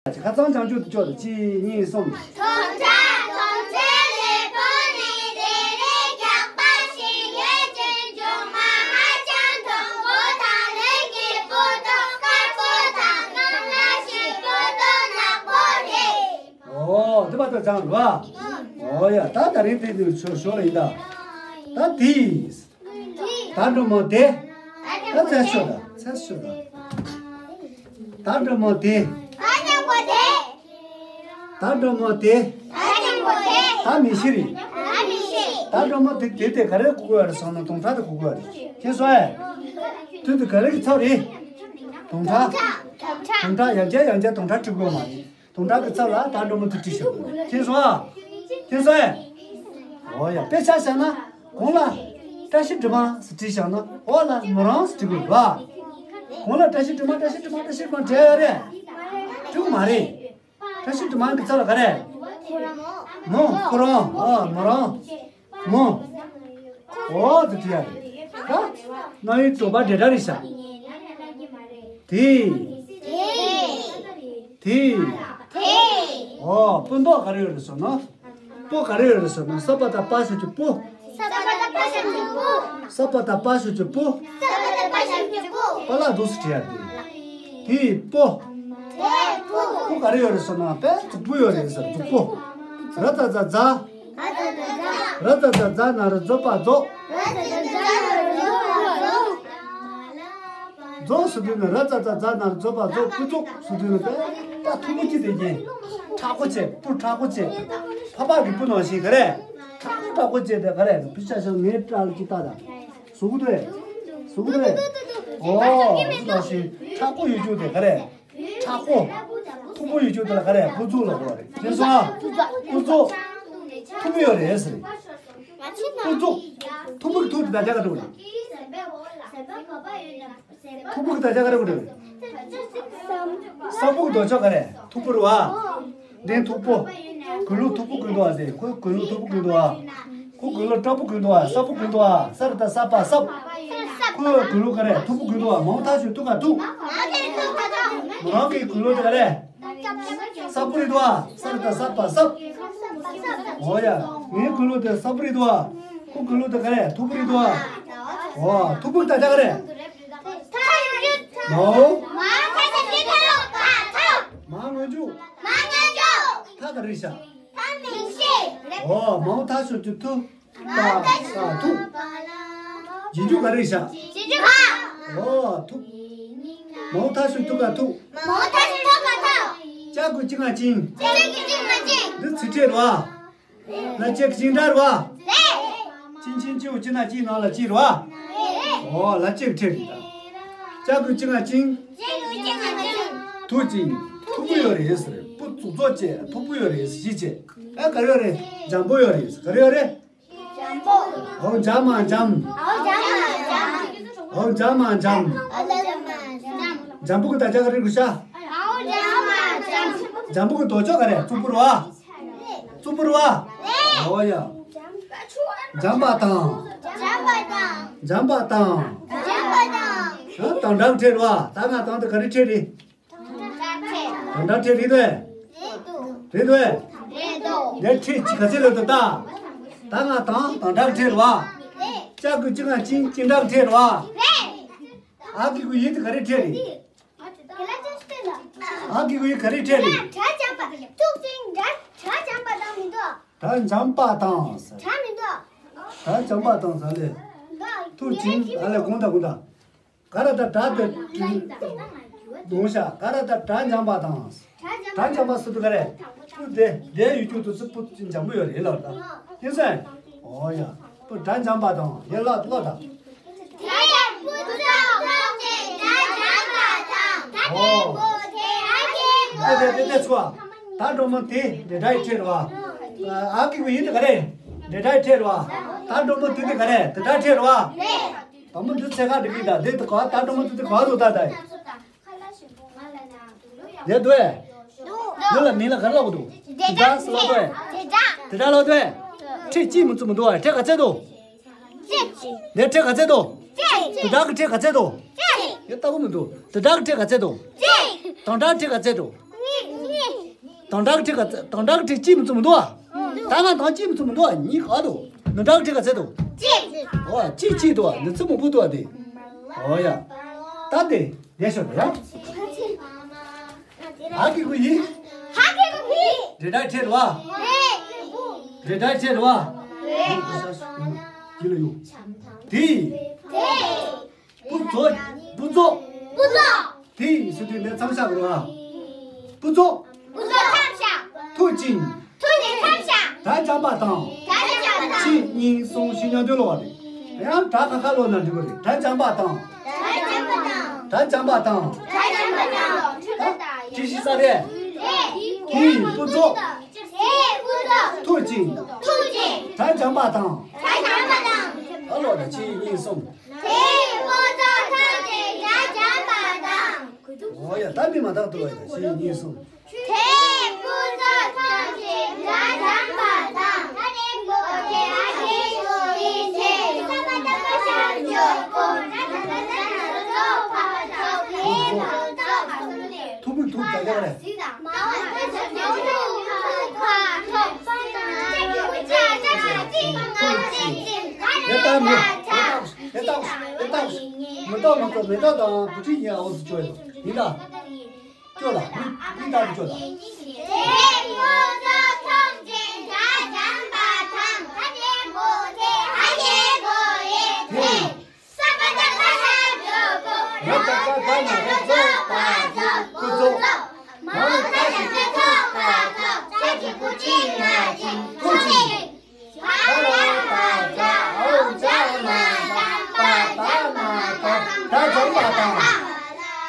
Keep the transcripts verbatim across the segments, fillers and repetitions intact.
ཁ་སང་བྱང་ཆུབ་ཏུ་སྐྱོར་དང་གཅིག་གཉིས་གསུམ། དོམ་ཁྲ་དོམ་ཚིག་ལེབ་པོ་ནི་དེ་རིང་སྐྱག་པ་ཞིག་ཡོད་ཅིང་ཆུང་མ་ཧ་ཅང་མཐོན་པོ་དང་ལུས་ཀྱི་སྤུ་མདོག་དཀར་པོ་དང་རྣམ་ལ་ཞིག་སྤུ་མདོག་ནག་པོ་རེད། ཨོ་དེ་བར་དུ་བྱང་རོ། ཨོ་ཡ་ད་ད་རིང་དེ་དུས་ཞོ་ཞོ་ལ་ཡིན་ད། ད་དེས། ད་འགྲོ་མོ་དེ། ད་ཚེ་ཤོད་ད་ཚེ་ཤོད་ད། ད་འགྲོ་མོ་དེ། ད་འགྲོ་མོ་དེ། ད་མི་ཤི་རེད། ད་འགྲོ་མོ་དེ་དེ་དེ་ག་རེ་གོ་གོ་ཡ་རེད་སོང་ན་དོམ་ཁྲ་དེ་གོ་གོ་ཡ་རེད། ཁྱེད་སོང་ཨེ། དུས་དེ་ག་རེ་གི་ཚབ་རེད། དོམ་ཁྲ། དོམ་ཁྲ་ཡང་བསྐྱར་ཡང་བསྐྱར་དོམ་ཁྲ་བྲི་དགོས་མ་རེད། དོམ་ཁྲ་གི་ཚབ་ལ་ད་འགྲོ་མོ་དེ་བྲིས་ཤོག་མཁྱེན་སོང་ཨ། མཁྱེན་སོང་ཨེ། འོ་ཡ་དཔེ་ཆ་བཞག་ན་གོང་ལ་བཀྲ་ཤིས་སྒྲོལ་མ་ཟེར་བྲིས་བཞག་ན་འོག་ལ་མོ་རང་ཟེར་བྲིས་དགོས་རེད་བ། གོང་ལ་བཀྲ་ཤིས་སྒྲོལ་མ་བཀྲ་ཤིས་སྒྲོལ་མ་བཀྲ་ཤིས་སྒྲོལ་མ་བྲིས་ཡོད་རེད། བྲིས་མ་རེད། བཀྲ་ཤིས་སྒྲོལ་མ་གི་ཚབ་ལ་ག་རེ། མོ་ཁོ་རང་ཨ་མོ་རང་། མོ། འོ་དེ་བྲིས་ཡ་རེད། ད་རྣམ་དབྱེ་གྲུབ་པ་འབྲེལ་སྒྲ་རེད་ཤག་དེ། དེ། དེ། དེ། འོ་སྤུ་མདོག་ག་རེ་ཡོད་རེད་ཟེར་ན། སྤུ་ག་རེ་ཡོད་རེད་ཟེར་ན་ས་པ་བཏགས་སྤ་ཞབས་ཀྱུ་སྤུ། ས་པ་བཏགས་སྤ་ཞབས་ཀྱུ་སྤུ། ས་པ་བཏགས་སྤ་ཞབས་ཀྱུ་སྤུ། ས་པ་བཏགས་སྤ་ཞབས་ཀྱུ་སྤུ། པ་ལགས་འདུག་སེ་བྲིས་ཡ་རེད། དེ་སྤུ། དེ་སྤུ། སྤུ་ག་རེ་ཡོད་རེད་ཟེར་ན་དཔེ་མཛུབ་སྤུ་ཡོད་རེད་ཟེར་མཛུབ་སྤུ། ར་ཙ་ཙ་རྫ། ར་ཙ་ཙ་རྫ་ན་རོ་རྫོ་པ་རྫོགས། རྫོགས་ཟེར་དུས་ནི་ར་ཙ་ཙ་རྫ་ན་རོ་རྫོ་པ་རྫོགས། སྤུ་རྫོགས་ཟེར་དུས་ནི་དཔེ་ད་མཐུག་པོ་ཅིག་དེ་ཀྱིན་མཁྲེགས་པོ་བྱས་སྤུ་མཁྲེགས་པོ་བྱས། ཕ་ཕ་གི་སྤུ་ནང་བཞིན་ག་རེ། མཁྲེགས་པོ་མཁྲེགས་པོ་བྱས་དེ་ག་རེ་སྤུ་ཆ་ཤོག་ངའི་སྐྲ་ལ་ཅིག་ལྟ་ད། གཟུགས་དེ། གཟུགས་དེ། ཨོ་གཟུགས་ནང་བཞིན་མཁྲེགས་པོ་ཡོད་རྒྱུ་དེ་ག་རེ། མཁྲེགས་པོ། མཐུག་པོ་ཡོད་རྒྱུ་དེ་ལ་ག་རེ་སྤུ་རྫོགས་ལ་གོ་བ་རེད། མཁྱེན་སོང་ཨ། སྤུ་རྫོགས། མཐུག་པོ་ཡོད་རེད་ཟེར། སྤུ་རྫོགས། མཐུག་པོ་གི་མཐུག་དེ་ད་ཆ་ག་འགྲོ་རེད། མཐུག་པོ་གི་ད་ཆ་ག་རེ་གོ་འགྲོ་རེད། ས་སྤུ་གི་ལྡོག་ཕྱོགས་ག་རེ། མཐུག་པོ་རེད་བ། འདི་མཐུག་པོ། གོས་ལུགས་མཐུག་པོ་གོན་འདུག་བ་དེ་ཁོས་གོས་ལུགས་མཐུག་པོ་གོན་འདུག་བ། ཁོ་གོས་ལོག་སྐྲ་པོ་གོན་འདུག་བ། སྲབ་པོ་གོན་འདུག་བ། ས་རུ་ད་སྲབ་པ་སྲབ། ཁོ་གོས་ལོག་ག་རེ་མཐུག་པོ་གོན་འདུག་བ། མང་ཐག་ཆོད་ཐུག་ག་ཐུག་མོ་རང་གི་གོས་ལོག་དེ་ག་རེ། སྲབ་པོ་རེད་འདུག་བ། ས་རུ་ད་སྲབ་པ་སྲབ། འོ་ཡ། ངའི་གོས་ལོག་དེ་སྲབ་པོ་རེད་འདུག་བ། ཁོ་གོས་ལོག་དེ་ག་རེ་མཐུག་པོ་རེད་འདུག་བ། འོ་མཐུག་པོ་ད་ཆ་ག་རེ། མའོ། མ་སྔོན་འཇུག་ཐ་ག་རེ་ཤ། འོ་མའོ་ཐ་ཤོ་ཅུ་ཐུ། ཏ་ས་ཐུ། རྗེས་འཇུག་ག་རེ་ཤ། འོ་ཐུ། མའོ་ཐ་ཤོ་ཐུ་ག་ཐུ། ཅ་གུ་ཅི་ང་ཅིང་། འདི་ཚིག་ཕྲད་རེད་བ། ལ་ཅེག་ཅིང་འདྲ་རེད་བ། ཅིང་ཅིང་ཅིའུ་ཅི་ན་ཅིའི་ནང་ལ་ཅི་རེད་བ། འོ་ལ་ཅེག་ཕྲད་རེད་ད། ཅ་གུ་ཅི་ང་ཅིང་། ཐུག་ཅིང་མཐུག་པོ་ཡོད་རེད་ཟེར། སྤུ་རྫོགས་རྫོགས་བྱས་མཐུག་པོ་ཡོད་རེད་ཟེར་ཅེ། ཨ་ག་རེ་ཡོད་རེད། འཇམ་པོ་ཡོད་རེད་ཟེར། ག་རེ་ཡོད་རེད། འཇམ་པོ། ཨའོ་འཇམ་མ་འཇམ། ཨའོ་འཇམ་མ་འཇམ། ཨའོ་འཇམ་མ་འཇམ། འཇམ་པོ་གི་ད་ཆ་ག་རེ་རེད་ཤ། ཨའོ་འཇམ་མ་འཇམ། འཇམ་པོ་གི་ལྡོག་ཕྱོགས་ག་རེ། རྩུབ་པོ་རེད་བ། རྩུབ་པོ་རེད་བ། ཨོ་ཡ། འཇམ་པ་དང་། འཇམ་པ་དང་། འཇམ་པ་དང་། ཨ་དང་སྒྲ་ཕྲད་རེད་བ། ད་ང་དང་དེ་ག་རེ་ཕྲད་རེད། དང་སྒྲ་ཕྲད་རེད་དོ། རེད་དོ། རེད་དོ། ངས་ཕྲད་ཅི་ག་ཚད་ལོས་དོ་ད། ད་ང་དང་དང་སྒྲ་ཕྲད་རེད་བ། ཅ་གུ་ཅི་ང་ཅིང་ཅིང་སྒྲ་ཕྲད་རེད་བ། ཨ་གི་གུ་ཡི་དེ་ག་རེ་ཕྲད་རེད། ཨ་གི་གུ་ཡི་ག་རེ་ཕྲད་རེད། སྒྲ་འཇམ་པ་ཐུག་ཅིང་སྒྲ་སྒྲ་འཇམ་པ་དང་མི་འདུག་སྒྲ་འཇམ་པ་དང་། སྒྲ་མི་འདུག་སྒྲ་འཇམ་པ་དང་ཟ་ལེ། ཐུག་ཅིང་ཨ་ལེ་གུང་ད་གུང་ད། ག་ར་ད་སྒྲ་དེ་དུང་ཤ་ག་ར་ད་སྒྲ་འཇམ་པ་དང་། སྒྲ་འཇམ་པ་སུ་དུ་ག་རེ། སྤུ་དེ་དེ་ཡུལ་རྒྱུ་དུ་སུ་སྤུ་འཇམ་པོ་ཡོད་རེད་ལ་ད། ཡིན་སེ། ཨོ་ཡ། སྤུ་སྒྲ་འཇམ་པ་དང་ཡེ་ལ་ལ་ད། དེ་ཡང་སྤུ་ཐོག་ཐོག་ཅིག་སྒྲ་འཇམ་པ་དང་། ད་ཨོ། དེ་སྤུ་དེ་ཨ་ཁྱེད་སྤུ། དེ་དེ་དེ་ཚོ། ད་འགྲོ་མོ་དེ་འདྲེ་སྒྲ་ཡི་ཕྲད་རེད་བ། ཨ་ཀི་གུ་ཡི་དེ་ག་རེ། འདྲེ་སྒྲ་ཡི་ཕྲད་རེད་བ། ད་འགྲོ་མོ་དེ་དེ་ག་རེ་དེ་སྒྲ་ཕྲད་རེད་བ། རེད། དང་པོ་འདི་ཚེ་ཁ་འགྲིག་གི་ད་འདི་དུ་ག་ད་འགྲོ་མོ་འདི་དུ་ག་དུ་ད་ད། ཡ་དུ་ཨེ། འདི་ལ་མིང་ལ་ག་རེ་ལབ་དགོས་འདུག་དེ་འདྲ་ལབ་དུ་ཨེ། དེ་འདྲ་ལབ་དུ་ཨེ། ཁྲེ་ཅི་མི་ཚུ་མི་འདུག་ཨེ། ཁྲེ་ག་ཚད་དུ། འདི་ཁྲེ་ག་ཚད་དུ། དེ་འདྲ་གི་ཁྲེ་ག་ཚད་དུ། ཡ་ལྟ་བུ་མི་འདུག་དེ་འདྲ་གི་ཁྲེ་ག་ཚད་དུ། དང་འདྲ་ཁྲེ་ག་ཚད་དུ། དང་སྒྲ་གི་ཕྲད་ག་དང་སྒྲ་གི་ཕྲད་གཅིག་མི་ཚུགས་མི་འདུག་ཨ། ད་ང་དང་གཅིག་མི་ཚུགས་མི་འདུག་ཨ། གཉིས་ག་འདུག་ནི་སྒྲ་གི་ཕྲད་ག་ཚད་འདུག་ཨོ་གཅིག་གཅིག་འདུག་ཨ། འདི་ཚུགས་མི་འདུག་ཨ། དེ་ཨོ་ཡ། ད་དེ་ལས་ཤོར་ཡ། ཧ་གི་གུ་ཡི། ཧ་གི་གུ་ཡི། རེ་ད་ཕྲད་རེད་བ། རེ་ད་ཕྲད་རེད་བ། ཡི་ལ་ཡོ། དེ། དེ། བུ་ཚོ། བུ་ཚོ། བུ་ཚོ། དེ་ཡིན་ཟེར་དུས་ནས་མཚམས་བཞག་རོགས་ཨ། བུ་ཚོ། བུ་ཚོ་མཚམས་བཞག་ཐུག་ཅིང་། ཐུག་ཅིང་མཚམས་བཞག་སྒྲ་འཇམ་པ་དང་། སྒྲ་འཇམ་པ་དང་། གཅིག་གཉིས་གསུམ་བཞི་མཉམ་དུ་ཀློག་པ་རེད། ཡང་སྒྲ་ཁ་ཁ་ཀློག་ན་འགྲིག་གི་རེད། སྒྲ་འཇམ་པ་དང་། སྒྲ་འཇམ་པ་དང་། སྒྲ་འཇམ་པ་དང་། སྒྲ་འཇམ་པ་དང་། ད་ཅི་ཞིག་ས་རེད། དེ་ཡིན་བུ་ཚོ། དེ་ཡིན་བུ་ཚོ། ཐུག་ཅིང་། ཐུག་ཅིང་། སྒྲ་འཇམ་པ་དང་། སྒྲ་འཇམ་པ་དང་། ད་ཀློག་ན་གཅིག་གཉིས་གསུམ། དེ་ཡིན་བུ་ཚོ་ཐུག་ཅིང་སྒྲ་འཇམ་པ་དང་། ཨོ་ཡ། ད་མི་མ་དག་ཏུ་བ་ཡ་ཞེས་གཉིས་གསུམ། དེ་ཡིན་བུ་ཚོ་ཐུག་ཅིང་སྒྲ་འཇམ་པ་དང་། ད་དེ་བུ་དེ་ཨ་ཁེ་བུ་ཡི་ཚེ། ས་པ་ད་པ་ཤ་འཇོག་གོ། ད་ད་པ་ས་ན་རོ་ཚོ་ཕ་བ་ཚོ་ཕེ་ལ་ཚོ་ཕ་ཚོ་ནས། ཐུག་པོའི་ཐུག་རྒྱག་རྒྱག་རེད། ཡ་ད་མི་ཡ་ད་ཡ་ད་ཡ་ད་མི་ཏོག་མི་ཏོག་མི་ཏོག་དང་བུ་ཁྲིད་ཡིན་ཨོ་ཙི་ཅོ་ཡོད་ཡིན་ད། ཅོ་ད་མི་མི་ད་མི་ཅོ་ད།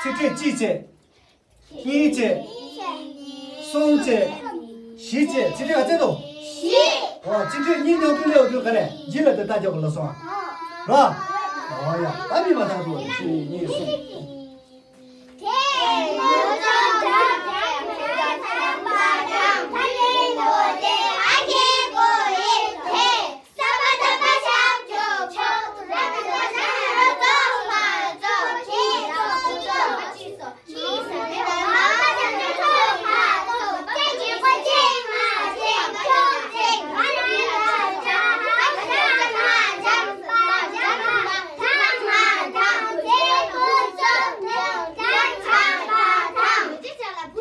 ཚིག་ཕྲད་གཅིག་བྱས། གཉིས་བྱས། གསུམ་བྱས། བཞི་བྱས། ཚིག་ཕྲད་ག་ཚད་འདུག་བཞི། ཨོ་ཚིག་ཕྲད་གཉིས་མཉམ་དུ་སླེབས་དུས་ག་རེ་བཞི་ལ་དེ་ལྟ་རྒྱག་གི་ལ་སོང་། ར། ཨོ་ཡ། ད་མི་མ་ཐག་ཏུ་བཞི་གཉིས་གསུམ།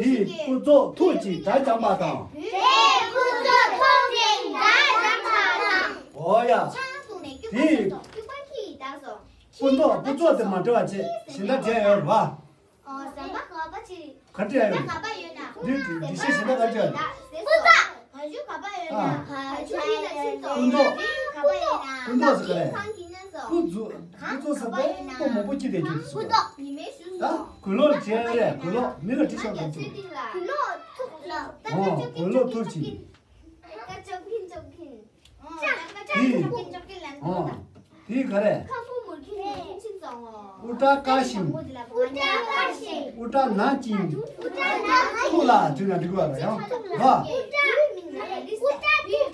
དེའི་སྐུ་ཚོགས་ཐུགས་ཀྱི་སྒྲ་འཇམ་པ་དང་། དེའི་སྐུ་ཚོགས་ཐུགས་ཀྱི་སྒྲ་འཇམ་པ་དང་། ཨོ་ཡ། དེའི་སྐུ་ཚོགས་སྐུ་ཚོགས་དེ་མ་འབྲེལ་བ་བྱེད་གཞན་དག་འབྲེལ་ཡོད་རེད་བ། ག་འབྲེལ་ཡོད། འདི་འདི་ཤེས་གཞན་དག་ག་འབྲེལ་ཡོད། ཨ། ཀུན་རྟོག་ཀུན་རྟོག་ཟེར་ག་རེ། ཀུན་རྫོབ་ཀུན་རྫོབ་ཟེར་ག་རེ། སྤུ་མང་པོ་སྐྱིད་དེ་རྒྱུ་དེ་སུ་རེད། ད་གོས་ལོག་བྱས་རེད། གོས་ལོག་མི་ལ་དྲི་ཤོག་དང་བཅུག་ཨོ་གོས་ལོག་ཐུག་ཅིང་། དེ་ཨོ་དེ་ག་རེ། ཨུ་ཏྲ་ཀ་ཞིང་། ཨུ་ཏྲ་ནག་ཅིང་། ཐུག་ལ་དྲི་ན་འགྲིག་གི་རེད་ཡང་། ར།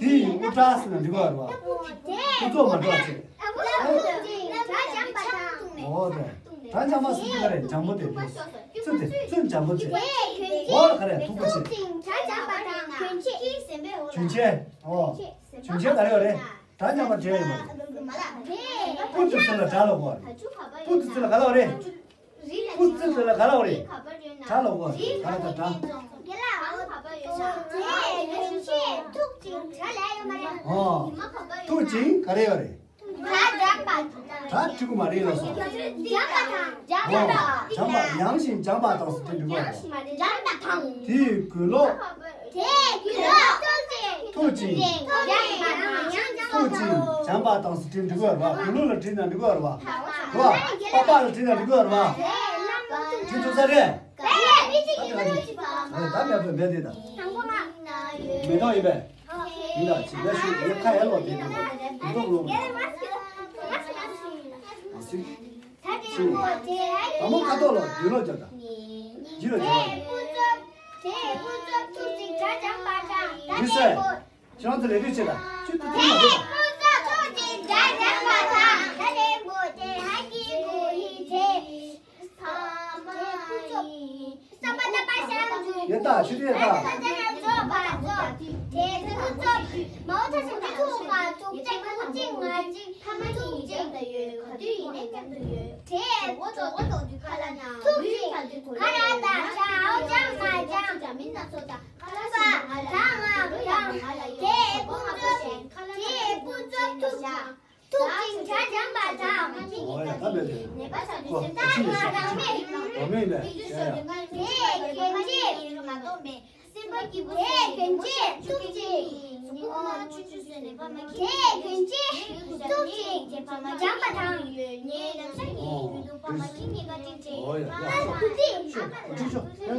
དེ་ཨུ་ཏྲ་ཟེར་ན་འགྲིག་གི་རེད། ཁོ་ཚོ་མ་འགྲོ་བྱེད། ཨོ་དེ། སྒྲ་འཇམ་པ་ཟེར་ག་རེ་འཇམ་པོ་དེ་དེ། ཚུལ་དེ་ཚུལ་འཇམ་པོ་བྱེད། འོ་ག་རེ་མཐུག་པོ་བྱེད། རྒྱུན་ཆད། ཨོ། རྒྱུན་ཆད་ག་རེ་ཡོད་རེད། སྒྲ་འཇམ་པ་འབྲེལ་ཡོད་མ་རེད། སྤུ་དེ་ཚུལ་ལ་སྒྲ་ལ་གོ་རེད། སྤུ་དེ་ཚུལ་ལ་ག་ལ་རེད། སྤུ་དེ་ཚུལ་ལ་ག་ལ་རེད། སྒྲ་ལ་གོ་རེད། ག་རེ་ད་སྒྲ། ཨོ། ཐུག་ཅིང་ག་རེ་ཡོད་རེད། སྒྲ་འཇམ་པ། སྒྲ་འགྲིག་གི་མ་རེད་ལ་སོང་། འཇམ་པ་དང་། འཇམ་པ། འཇམ་པ་ཡང་ཞིང་འཇམ་པ་དང་ཟེར་དེ་འགྲིག་གི་རེད། འཇམ་པ་དང་། དེའི་གོས་ལོག་དེའི་གོས་ལོག་ཐུག་ཅིང་། ཐུག་ཅིང་། འཇམ་པ་དང་། ཐུག་ཅིང་འཇམ་པ་དང་ཟེར་དེ་འགྲིག་གི་རེད་བ། གོས་ལོག་ལ་བྲིས་ན་འགྲིག་གི་རེད་བ། རེད་བ། པ་པ་ལ་བྲིས་ན་འགྲིག་གི་རེད་བ། བྲིས་ཐུབ་ས་རེད། ད་མེད་པ་མེད་དེ་དང་། མེ་ཏོག་ཡིན་པས། ཡིན་ལ་ཇི་ལྟར་ཞུ་ཡི་ཁ་ཡར་ལོག་དེ་དུ་མེ་ཏོག་ལོག་ཅིག་ཅིག་དང་པོ་ཁ་དོག་ལ་བདུན་ལོག་རྒྱབ་དང་། ཇི་ལ་ཇི་ལ་ཡིན། ཇི་སེ། ཁྱེད་རང་ཚོ་ལས་དུས་ཆེ་ད་ཅུ་ཏུ་ཏུ་མ་རེད་ད། ཡ་ད་ཤི་དེ་ཡ་ད། པ་ཚོ། དེ་ཚོ་ཚོ། མའོ་ཐ་ཞིང་གི་ཐུག་པ་ཐུག་ཅེ་ཐུག་ཅེ་ང་ཅེ་ཐ་མ་ཉིད་ཀྱང་ད་ཡོད། ག་དུས་ཡིན་ནའི་ཀྱང་ད་ཡོད། དེ་འོ་ཙོ་འོ་ཙོ་དུས་ཁ་ལ་ན་ཐུག་ཅེ་ཁ་ལ་ད་ཅ་འོ་ཅ་མ་ཅ་མི་ན་ཚོ་ད་ཁ་ལ་ས་ང་ད་ང་ང་དེ་ཕུན་ཚོགས་དེ་ཕུན་ཚོགས་ཐུག་ཅེ། ཐུག་ཅིང་བྱ་སྦྱངས་པ་དང་། ཨོ་ཡ་ད་མེད་དེ། ནད་པ་ཆགས་དུས་སེམས་ཁྲལ་མ་དང་མེད། ཨོ་མེད་ལས་ཡ་ཡ། དེ་གན་ཅི། སེམས་པ་སྐྱིད་པོ། དེ་གན་ཅི་ཐུག་ཅིང་། གཟུགས་པོ་མ་ཆུང་ཆུང་བཟོས་ནས་པ་མ་ཁྱེར། དེ་གན་ཅི་ཐུག་ཅིང་བྱ་སྦྱངས་པ་དང་། ངའི་ལམ་ཤ་ངའི་ཡུལ་དུ་པ་མ་ཁྱེར་ངའི་བཀའ་དྲིན་ཆེ། ཨོ་ཡ་ཡ། ཨ་ཁུ་ཙི། ཨ་ཁུ་ཙི།